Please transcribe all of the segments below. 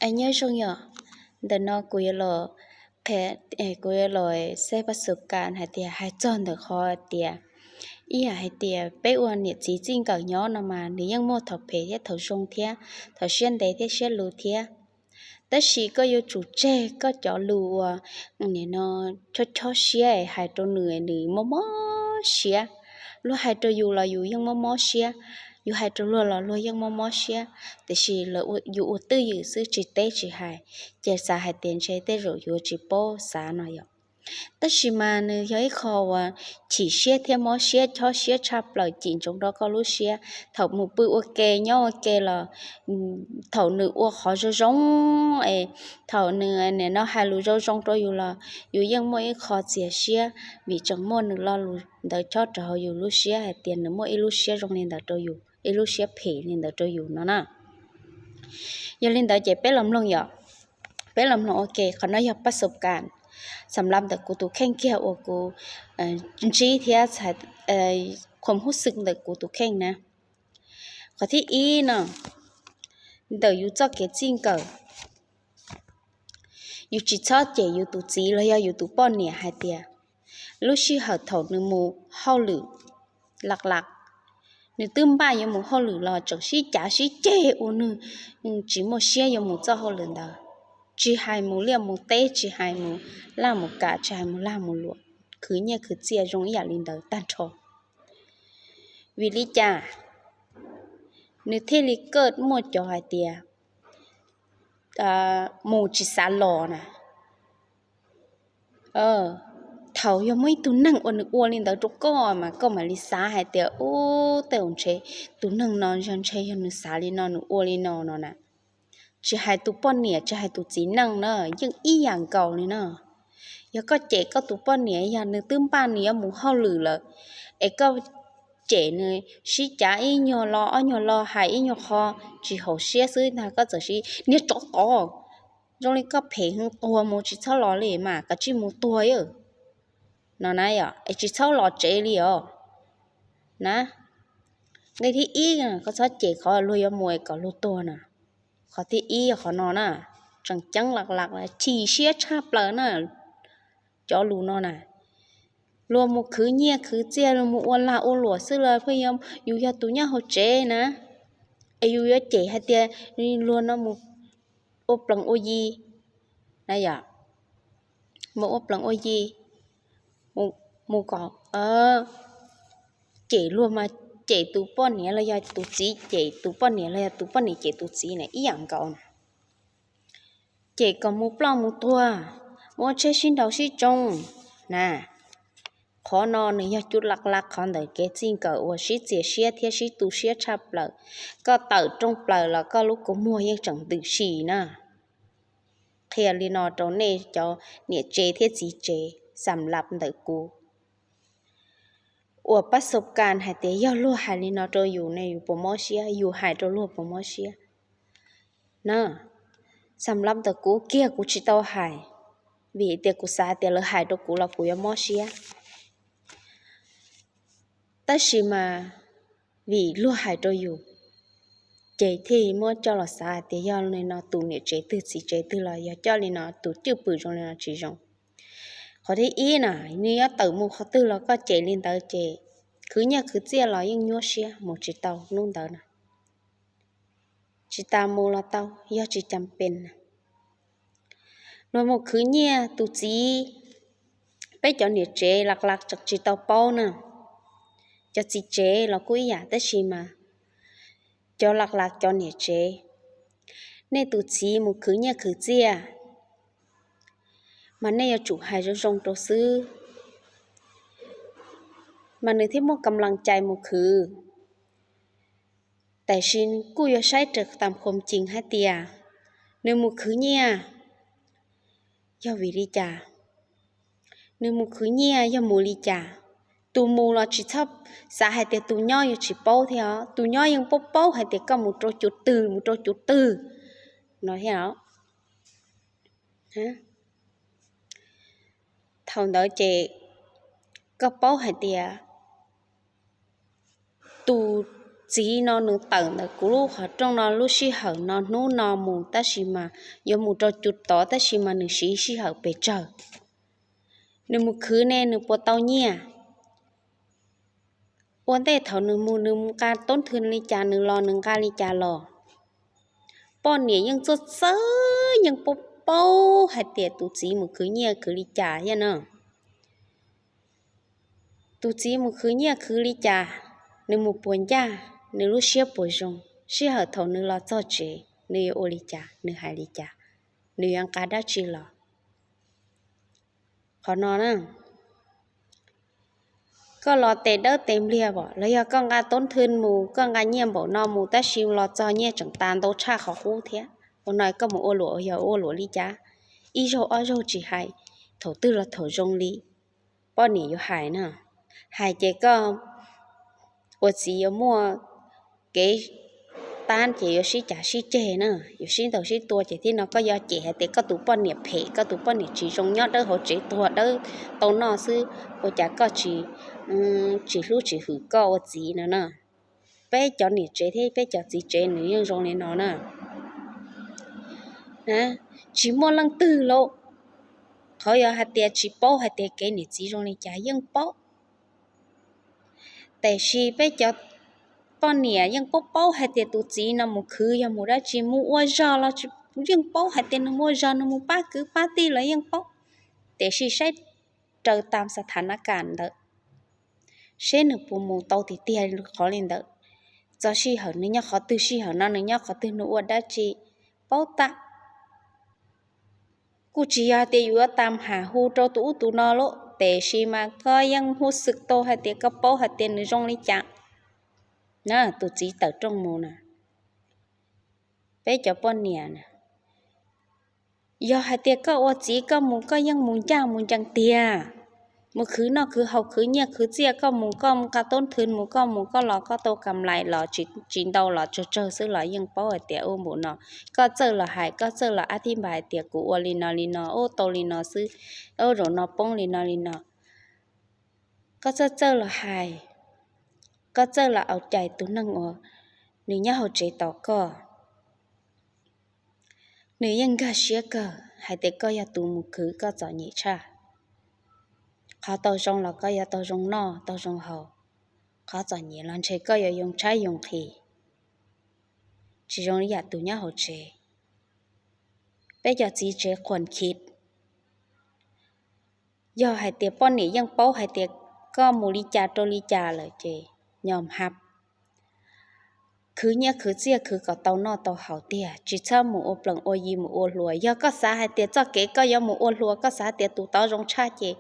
Es nyob zoo yom, ntawm no kuv yuav los qhia, kuv yuav los xeb pab xub kas hais tias hais txog ntawm qhov tias, ib yam hais tias peb ua niam txiv txij nkawm nyob no mas nws yeej muaj thaum phem thiab thaum zoo thiab, thaum siab ntev thiab siab luv thiab. Tab sis koj yuav tsum tseg koj cov lus uas nim no chob chob siab hais rau nws, nws mob mob siab. Luag hais rau yus los yus yeej mob mob siab, yus hais rau luag los luag yeej mob mob siab, tiam sis yus ua twj ywm xwb tsis teb tsis hais, ces xav hais tias ntshe tej zaum yuav tsis paub xav no yom. Tab sis mas nws yog ib qho uas chim siab thiab mob siab chob siab tshaj plaws cim ntsoov rau koj lub siab. Thaum mus pw ua ke nyob ua ke los, thaum nws ua qhov zoo zoo es thaum nws nim no hais lus zoo zoo rau yus los yus yeej muaj ib qho txias siab vim tseem muaj nws lo lus ntawd chob rau hauv yus lub siab hais tias nws muaj ib lub siab zoo li ntawd rau yus, ib lub siab phem li ntawd rau yus no na. Yog li ntawd ces peb los mloog yom, peb los mloog ua ke, qhov no yog pab xub kas xam lab ntawm kuv tus kheej kiag uas kuv ntsib thiab qhuas hub xwm ntawm kuv tus kheej na. Qhov thib ib no, ntawm yus txoj kev txij nkawm, yus tsis txhob cem yus tus txiv los yog yus tus poj niam hais tias lub sij hawm thaum nws mus hauj lwm laj laj, nws twb npaj yuav mus hauj lwm los tseem sib cav sib ceg ua nws tsis muaj siab yuav mus txoj hauj lwm ntawd, tsis hais mus liaj mus teb, tsis hais mus laj mus kam, tsis hais mus lag mus luam, khwv nyiaj khwv txiaj zoo ib yam li ntawd tag nrho. Vim li cas nws thiaj li kaj muaj cov hais tias mus tsis xav los na? Thaum yog muaj ib tug neeg uas nws ua li ntawd rau koj mas koj mam li xav hais tias ub, tej zaum ntshe tus neeg no yog ntshe yog nws xav li no nws ua li no no na. Tsis hais tus poj niam tsis hais tus txiv neej na, yeej ib yam nkaus li na. Yog koj cem koj tus poj niam yog nws twb npaj nws yuav mus hauj lwm lawm, es koj cem nws sib cav ib nyuag lo ob nyuag lo hais ib nyuag qho tsis haum siab xwb ntag koj txawm siv niag tsov tod, zoo li koj phem heev, tuag mus tsis txhob los li mas, koj tsij mus tuag no na yom, es tsis txhob los tsev li os na. Nqe thib ib, koj txhob cem qhov luag yuav mus es kom luag tuag na. Qhov thib ib qhov no na, tseem ceeb laj laj, chim siab tshaj plaws na. Cov lus no na, luag mus khwv nyiaj khwv txiaj, luag mus ua lag ua luam xwb los pheej yog yus yog tus nyob hauv tsev na, es yus yuav cem hais tias luag no mus ua plees ua yi na yom, mus ua plees ua yi, mus kom cem luag mas cem tus poj niam los yog tus txiv cem tus poj niam los yog tus poj niam cem tus txiv na ib yam nkaus na. Cem kom mus ploj mus tuag, mus ua tsheb sib nraus sib tsoo na. Qhov no nws yog cov laj laj qhov ntawm kev txij nkawm uas sib txias siab thiab sib tu siab tshaj plaws. Koj tawm rooj plaws los koj lub kua muag yeej tseem ntws si na. Qhia li no rau nej cov niam tsev thiab txiv tsev xam lab ntawm kuv. Uas pab xub kas hais tias yog luag hais li no rau yus ne yus puas mob siab, yus hais rau luag puas mob siab na. Xam lab ntawm kuv kiag kuv tsis tau hais, vim tias kuv xav tias lawv hais rau kuv los kuv yuav mob siab. Tab sis mas vim luag hais rau yus, ces thiaj muab coj los xav hais tias yog li no tus niam tsev twg txiv tsev twg los yog coj li no tus cwj pwm zoo li no tsis zoo. Qhov thib ib na, nws yuav tawm mus qhov twg los koj cem li ntawd ces khwv nyiaj khwv txiaj los yeej nyuaj siab mus tsis tau hnub ntawd na. Tsis tas mus los tau, yog tsis cas pes na. Luag mus khwv nyiaj tus txiv, peb cov niam tsev laj laj tseem tsis tau paub na. Cov txiv tsev los kuj ib yam tab sis mas cov laj laj cov niam tsev, nej tus txiv mus khwv nyiaj khwv txiaj, mas nej yuav tsum hais zoo zoo rau xwb, mas nws thiaj muaj kam laj cai mus khwv. Tab sis kuj yuav saib raws tam khoom cees hais tias nws mus khwv nyiaj yog vim li cas, nws mus khwv nyiaj yog mus li cas. Tus mus los tsis txhob xav hais tias tus nyob yuav tsis paub thiab os, tus nyob yeej paub paub hais tias koj mus rau cov twg mus rau cov twg no thiab os. Thaum ntawd ces koj paub hais tias tus txiv no nws tawm ntawm kuv lub qhov rooj no lub sij hawm no hnub no mus tab sis mas yuav mus rau cus tod tab sis mas nws siv sij hawm pes tsawg. Nws mus khwv ne nws puas tau nyiaj? Ua ntej thaum nws mus nws nqa toob thw li cas, nws los nws nqa li cas los? Poj niam yeej txawj txawj yeej paub paub hais tias tus txiv mus khwv nyiaj khwv li cas thiab na. Tus txiv mus khwv nyiaj khwv li cas, nws mus puas ncaj, nws lub siab puas zoo, sij hawm thaum nws los txog tsev nws yuav ua li cas, nws hais li cas, nws yuav nqa dab tsi los. Qhov no na, koj los tes dawb tes npliag pom los yog koj nqa toob thw mus, koj nqa nyiaj npaum no mus tab sis los txog nyiaj tseem tas ntau tshaj qhov qub thiab. Ua no koj mus ua luam yog ua luam li cas? Ib zaug ob zaug tsis hais, thaum twg los thaum zoo li poj niam yuav hais na. Hais ces koj ua txiv yuav muaj kev tab ces yuav sib cav sib ceg na, yuav sib ntaus sib tua ces thiab no koj yuav cem hais tias koj tus poj niam phem, koj tus poj niam tsis zoo, nyob dawb hauv tsev tuag dawb tau noj xwb, ua cas koj tsis, tsis hlub tsis hwm koj ua txiv no na. Peb cov niam tsev thiab peb cov txiv tsev nws yeej zoo li no na. Tsis muaj leej twg lauj, qhov yog hais tias tsis paub hais tias kev niam txiv zoo li cas yeej paub. Tiam sis peb cov poj niam yeej paub paub hais tias tus txiv no mus khwv yog mus dab tsi, mus ua zog los yeej paub hais tias nws mus ua zog, nws mus pab kwv pab tij los yeej paub. Tiam sis saib raws tam xa tha na kam ntawd, seb nws puas mus tau tiag tiag qhov li ntawd. Txog sij hawm nws nyob qhov twg, sij hawm no nws nyob qhov twg, nws ua dab tsi, paub tag. Kuj tsis yog hais tias yuav tam ham hu rau tus ub tus no lauj, tiam sis mas koj yeej hu xwm tau hais tias koj paub hais tias nws zoo li cas na. Tus txiv tawm rooj mus na, peb cov poj niam na, yog hais tias koj ua txiv koj mus koj yeej mus ncaj mus ncees tiag, mus khwv noj khwv haus khwv nyiaj khwv txiaj, koj mus koj nqa toob thw mus, koj mus koj los koj tau kam lais los tsis ntau los tsawg tsawg xwb los yeej paub hais tias ua npaum no. Koj txawj los hais, koj txawj los ab thib npas hais tias kuv ua li no li no, ub tau li no xwb, ub zaum no poob li no li no. Koj txawj txawj los hais, koj txawj los au cai tus neeg uas nws nyob hauv tsev tos koj. Nws yeej nkag siab kawg hais tias koj yog tus mus khwv koj txom nyem tshaj. Qhov tau zoo los koj yuav tau zoo noj tau zoo haus, qhov txom nyem los ntshe koj yuav yoo tshaib yoo nqhis. Tsis zoo li yam tus nyob hauv tsev. Peb cov txiv tsev khuam khiv, yog hais tias poj niam yeej paub hais tias koj mus li cas rau li cas lawm ces nyom hab. Khwv nyiaj khwv txiaj khwv kom tau noj tau haus tiag, tsis txhob mus ua plees ua yi mus ua hluas. Yog koj xav hais tias txoj kev koj yuav mus ua hluas, koj xav tias tus tod zoo tshaj ces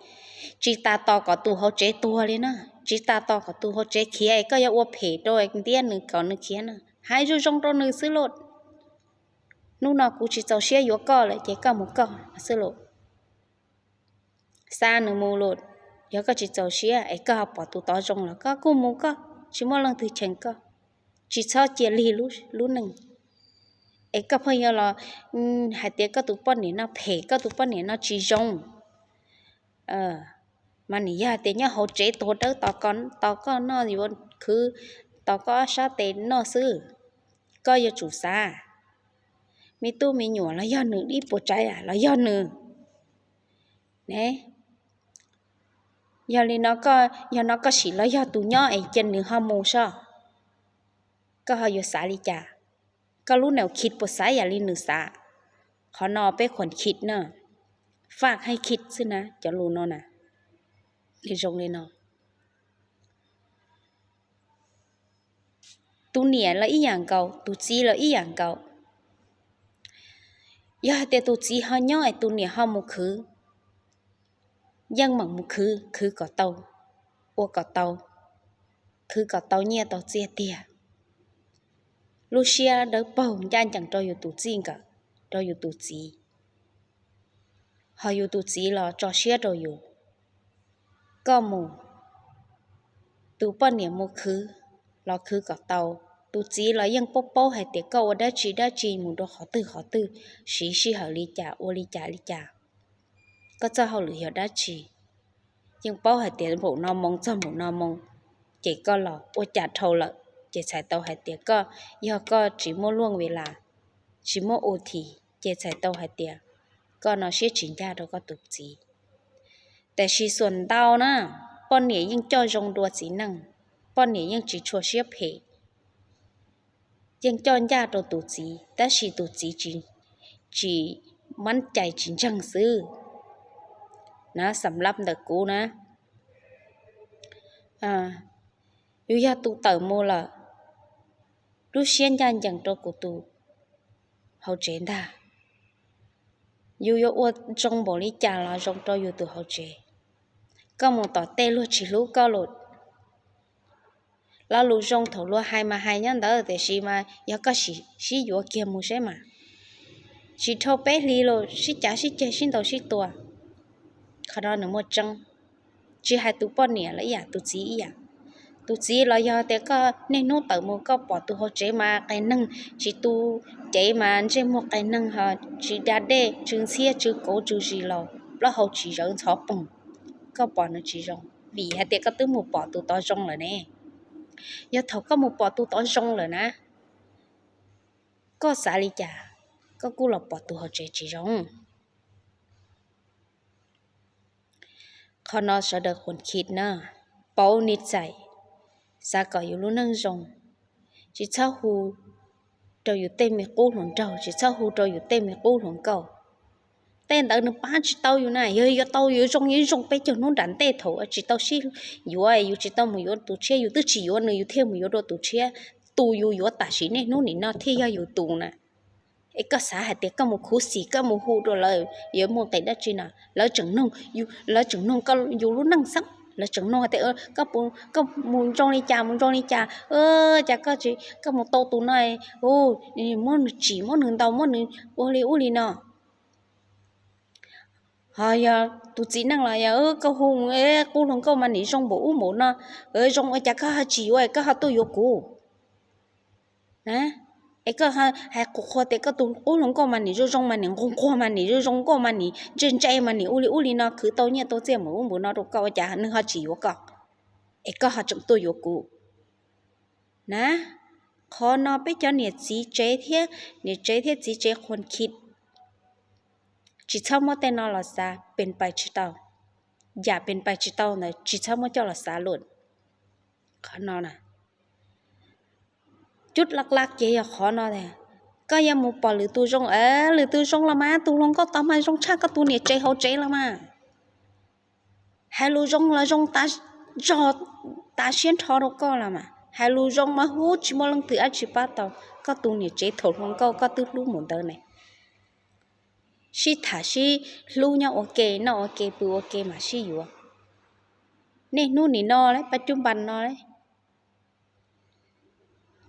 tsis tas tos kom tus hauv tsev tuag li na, tsis tas tos kom tus hauv tsev khiav, koj yuav ua phem rau ntiab nws kom nws khiav na, hais zoo zoo rau nws xwb lauj. Hnub no kuv tsis txaus siab yuav koj lawm ces koj mus koj xwb lauj. Xa nws mus lauj. Yog koj tsis txaus siab es koj ho pom tus tod zoo los koj kuj mus koj, tsis muaj leej twg cheem koj. Tsis txhob cia lig lub neej. Es koj pheej yuav los hais tias koj tus poj niam no phem, koj tus poj niam no tsis zoo, mas nim yog hais tias nyob hauv tsev tuag dawb tos koj noj yuav khwv, tos koj ob sab tes noj xwb. Koj yuav tsum xav, me tub me nyuam los yog nws, ib puas tsav yam los yog nws ne. Yog li no, yog no koj sim los yog tus nyob es cia nws ho mus soj. Koj ho yuav xav li cas? Koj lub neej khiv puas xav yam li nws xav? Qhov no peb khuam khiv na, faj hais khiv xwb na, cov lus no na, zoo li no. Tus niam los ib yam nkaus, tus txiv los ib yam nkaus. Yog hais tias tus txiv ho nyob es tus niam ho mus khwv, yeej meem mus khwv, khwv kom tau, ua kom tau, khwv kom tau nyiaj tau txiaj tiag. Lub siab dawb paug ncaj ncees rau yus tus txij nkawm, rau yus tus txiv. Ho yus tus txiv los tso siab rau yus. Koj mus, tus poj niam mus khwv los khwv kom tau. Tus txiv los yeej paub paub hais tias koj ua dab tsi dab tsi, mus rau qhov twg qhov twg, siv sij hawm li cas, ua li cas li cas, koj txoj hauj lwm yog dab tsi, yeej paub hais tias npaum no moo txog npaum no moo, ces koj los ua cas dhau lawm. ces txhais tau hais tias koj, yog koj tsis muaj luaj vi las, tsis muaj u thim, ces txhais tau hais tias koj no siab tsis ncaj rau koj tus txiv. Tiam sis xuas ntau na, poj niam yeej coj zoo dua txiv neej, poj niam yeej tsis tshua siab phem, yeej coj ncaj rau tus txiv, tab sis tus txiv tsis mab cai tsis ntseeg xwb. Na, xam lab ntawm kuv na, yus yog tus tawm mus lawm, lub siab ncaj ncees rau kuv tus hauv tsev ntag. Yus yuav ua zoo npaum li cas los zoo rau yus tus hauv tsev. Koj mus tom tej luag tsis hlub koj lawm. Lo lus zoo thaum luag hais mas hais nyob ntawd, tiam sis mas yog koj sim sib yuav kiag mus seb mas, tsis dhau peb hlis los sib cav sib ceg sib ntaus sib tua. Qhov no nws muaj tseeb, tsis hais tus poj niam los ib yam, tus txiv ib yam. Tus txiv los yog tias koj niaj hnub tawm mus koj pom tus hauv tsev mas qias neeg, tsis tu cev mas ntsej muag qias neeg ho, tsis da dej tsw ntxhiab tsw kauv tsw zis los plaub hau tsis zawv ntxhov poog, koj pom nws tsis zoo vim hais tias koj twb mus pom tus tod zoo lawm ne. Yog thaum koj mus pom tus tod zoo lawm na, koj xav li cas, koj kuj los pom tus hauv tsev tsis zoo. Qhov no sawv daws khuas khij na, pauv ni txais, xav kom yus lub neej zoo, tsis txhob hu rau yus tej me qub hluas nraug, tsis txhob hu rau yus tej me qub hluas nkauj. Tej ntawd nws pab tsis tau yus na, yog yuav tau yuav zoo yuav zoo peb caug hnub nram ntej thaum tsis tau sib yuav, yus tsis tau mus yuav tus tshiab, yus twb tsis yuav nws yus thiaj mus yuav dua tus tshiab, tus yus yuav tam sim niaj hnub nim no thiaj yog yus tus na. Es koj xav hais tias koj mus khuv xim koj mus hu rau lawv yuav muaj nqis dab tsi no? Lawv tseem noog, lawv tseem noog koj yus lub neej xwb, lawv tseem noog hais tias koj mus zoo li cas mus zoo li cas, cas koj tsis, koj mus tau tus no, muab nws tsim muab nws ntaus muab nws ua li ub li no. Ho yog tus txiv neej los yog koj hu qub hluas nkauj mas nim zoo npaum ub npaum no, zoo ua cas koj ho tsis yuav koj ho tuaj yuav kuv na? Es koj hais qhuas qhuas tias koj tus qub hluas nkauj mas nim zoo zoo mas nim nquag nquag mas nim zoo zoo nkauj mas nim ntse ntse mas nim ua li ub li no khwv tau nyiaj tau txiaj npaum ub npaum no rau koj ua cas nws ho tsis yuav koj, es koj ho tseem tuaj yuav kuv na? Qhov no peb cov niam txiv tsev thiab, niam tsev thiab txiv tsev khuas khij, tsis txhob muab tej no los xav, pes pais tsis tau, yam pes pais tsis tau ntawd tsis txhob muab coj los xav lawm. Qhov no na, cub laj laj ces yog qhov no tias, koj yuav mus pom lwm tus zoo, lwm tus zoo los mas tus hluas nkauj tod mas zoo tshaj koj tus niam tsev hauv tsev los mas. Hais lus zoo los zoo zog tas siab nrho rau koj los mas, hais lus zoo mas hu tsis muaj leej twg dab tsi pab tau. Koj tus niam tsev thaum hluas nkauj koj twb hlub mus ntawd ne. Sib tham sib hlub nyob ua ke noj ua ke pw ua ke mas sib yuav. Niaj hnub nim no lawm, pab cub npas no lawm,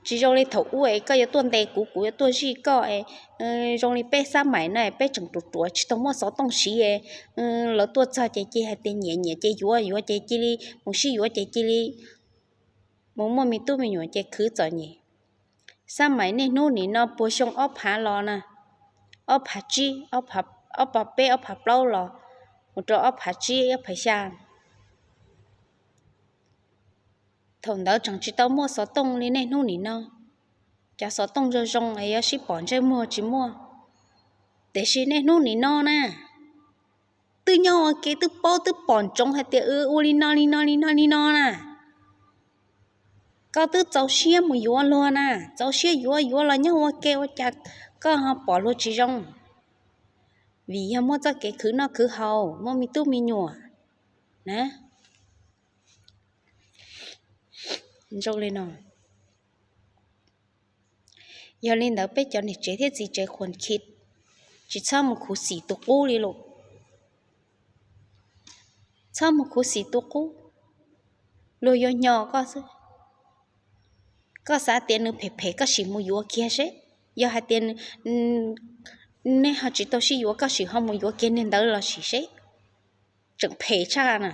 tsis zoo li thaum ub es koj yuav tuaj ntes kuv, kuv yuav tuaj zij koj es zoo li peb xab maim no peb tseem ruam ruam tsis tau muaj xov tooj siv, lawv tuaj txog ces cia hais tias nyiam nyiam ces yuav, yuav ces cia li mus sib yuav ces cia li mus muaj me tub me nyuam ces khwv txom nyem. Xab maim niaj hnub nim no puag xyoo ob phav los na, ob phav tsib, ob phav peb, ob phav plaub los mus rau ob phav tsib ob phav xya. Thaum ntawd tseem tsis tau muaj xov tooj li niaj hnub nim no. Cov xov tooj zoo zoo es yuav sib pom ntsej muag tsis muaj, tiam sis niaj hnub nim no na, twb nyob ua ke twb paub twb pom ntsoov hais tias ua li no li no li no li no na. Koj twb txaus siab mus yuav luag na, txaus siab yuav, yuav los nyob ua ke ua cas koj ho pom luag tsis zoo? Vim yog muaj txoj kev khwv noj khwv haus, muaj me tub me nyuam na. Zoo li no. Yog li ntawd peb cov niam tsev thiab txiv tsev khuas khij, tsis txhob mus khuv xim tus qub li lawm. Txhob mus khuv xim tus qub, luag yuav nyo koj xwb. Koj xav tias nws phem phem koj sim mus yuav kiag seb, yog hais tias nej ho tsis tau sib yuav koj sim ho mus yuav kiag niag ntawd los sim seb, tseem phem tshaj na,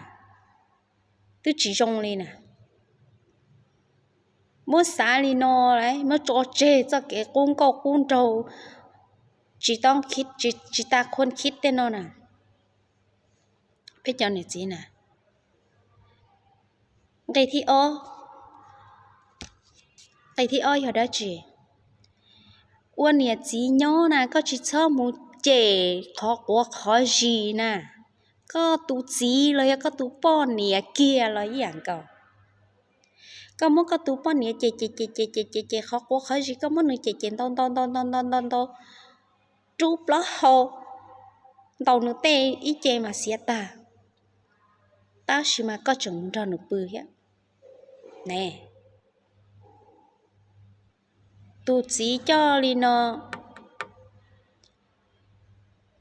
twb tsis zoo li na. Muab xav li no, muab tso tseg txoj kev qub nkauj qub nraug, tsis tau, tsis tas khuas khij tej no na. Peb cov niam txiv na, nqe thib ob, Nqe thib ob yog dab tsi? Ua niam txiv nyob na koj tsis txhob mus cem qhov quav qhov zis na. Koj tus txiv los yog koj tus poj niam kiag los ib yam nkaus. Koj muab koj tus poj niam cem cem cem cem cem cem cem qhov quav qhov zis, koj muab nws cem cem ntau ntau ntau ntau ntau ntau ntau, rub plaub hau ntaus nws tej ib ce mas xiav tag, tab sis mas koj tseem mus nrog nws pw thiab ne. Tus txiv coj li no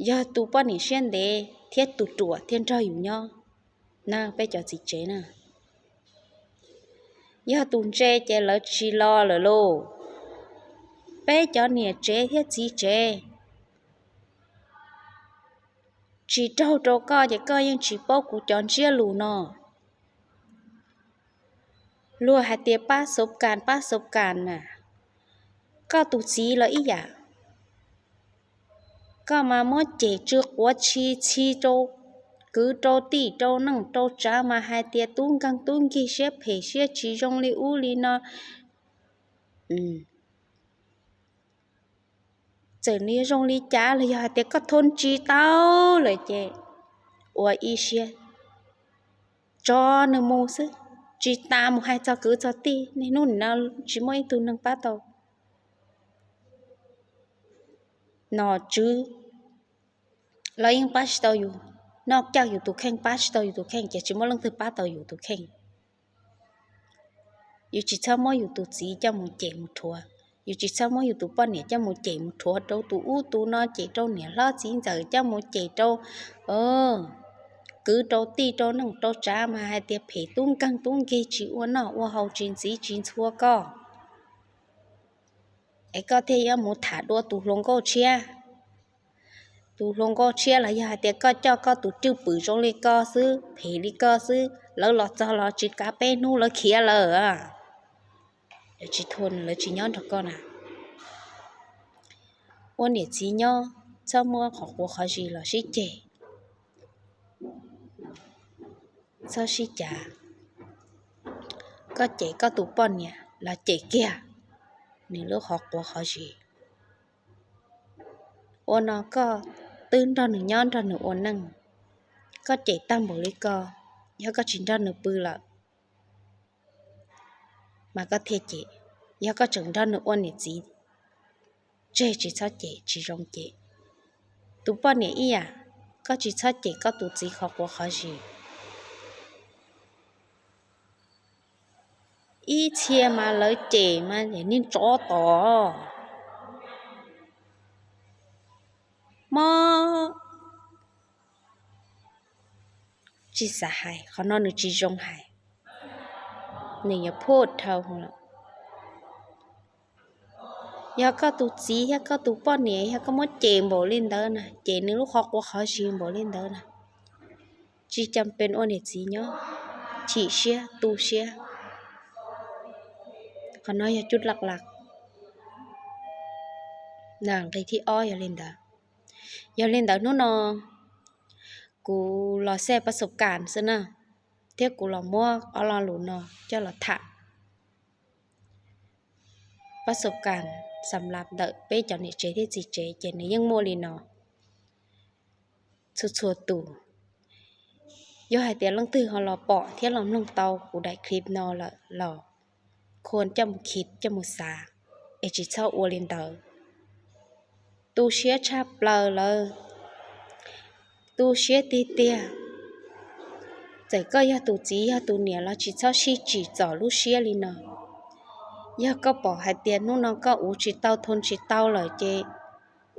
yog tus poj niam siab ntev thiab tus ruam thiaj nrog yus nyob na peb cov txiv tsev na. Yog tus ntse ces lawv tsis los lawm lauj. Peb cov niam tsev thiab txiv tsev, tsis raug rau koj ces koj yeej tsis paub kuv cov ntsiab lus no. Luag hais tias pab xauv kas pab xauv kas na, koj tus txiv los ib yam. Koj mas muab cem tsw quav tshi txhi rau kwv rau tij rau neej rau tsav mas hais tias tub nkeeg tub nkig siab phem siab tsis zoo li ub li no. Txawm nws yuav zoo li cas los yog hais tias koj thov tsis tau lawm ces ua ib siab tso nws mus xwb, tsis tas mus hais txog kwv txog tij, niaj hnub nim no tsis muaj ib tug neeg pab tau. Nom tswv los yeej pab tsis tau yus, noj caj yus tus kheej pab tsis tau yus tus kheej ces tsis muaj leej twg pab tau yus tus kheej. Yus tsis txhob muab yus tus txiv coj mus cem mus rhuav, yus tsis txhob muab yus tus poj niam coj mus cem mus rhuav rau tus ub tus no, cem rau niam hlob txiv ntxawm, coj mus cem rau kwv rau tij rau neej rau tsav mas hais tias phem tub nkeeg tub nkig tsis ua noj ua haus tsis ntxiv tsis ntxhua koj. Es koj thiaj yuav mus tham dua tus hluas nkauj tshiab. Tus hluas nkauj tshiab los yog hais tias koj coj koj tus cwj pwm zoo li koj xwb phem li koj xwb, lawv los txog los tsis kav peb hnub lawv khiav lawm. Lawv tsis thua, lawv tsis nyob nrog koj na. Ua niam txiv nyob txhob muab qhov quav qhov zis los sib ceg, txhob sib cav. Koj cem koj tus poj niam los cem kiag nws lub qhov quav qhov zis. Ua no koj twb nrog nws nyob nrog nws ua neej, koj cem tag npaum li ko, yog koj tsis nrog nws pw lawm mas koj thiaj cem, yog koj tseem nrog nws ua niam txiv tseg tsis txhob cem tsis zoo cem. Tus poj niam ib yam, koj tsis txhob cem koj tus txiv qhov quav qhov zis. Ib txhia mas lawv cem mas niag tsov tom mob. Tsis xav hais, qhov no nws tsis zoo hais, nws yuav phuj dhau lawm. Yog koj tus txiv thiab koj tus poj niam yog koj muab cem npaum li ntawd na, cem nws lub qhov quav qhov zis npaum li ntawd na, tsis cam pes ua niam txiv nyob, chim siab tu siab. Qhov no yog cub laj las. Nqe thib ob yog li ntawd. Yog li ntawd hnub no kuv los xej pab xauv kas xwb na, thiab kuv los muab ob lo lus no coj los tham. Pab xauv kas xam las ntawm peb cov niam tsev thiab txiv tsev ces nws yeej muaj li no txhua txhua tus. Yog hais tias leej twg ho los pom thiab los mloog tau kuv daim clip no lawm los khua coj mus khi coj mus xav, es tsis txhob ua li ntawd. Tu siab tshaj plaws lawm, tu siab tiag tiag. Txawm koj yog tus txiv yog tus niam los tsis txhob sib tsim txom lub siab li no. Yog koj pom hais tias hnub no koj uv tsis tau thon tsis tau lawm ces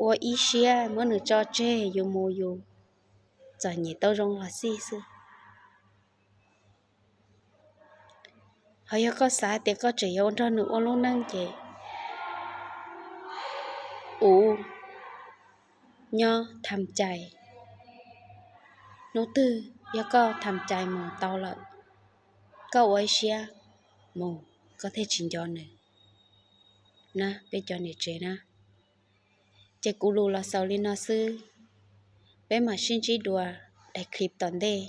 ua ib siab muab nws tso tseg, yus mus yus txom nyem tau zoo los xij xwb. Ho yog koj xav tias koj tseem yuav nrog nws ua lub neej ces uv, nyob tham cai. Hnub twg yog koj tham cai mus tau lawm, koj ua ib siab mus, koj thiaj tsis nco nws na peb cov niam tsev na. Ces kuv lus los xaus li no xwb, peb mam sib ntsib dua daim clip tom ntej.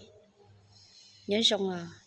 Nyob zoo os.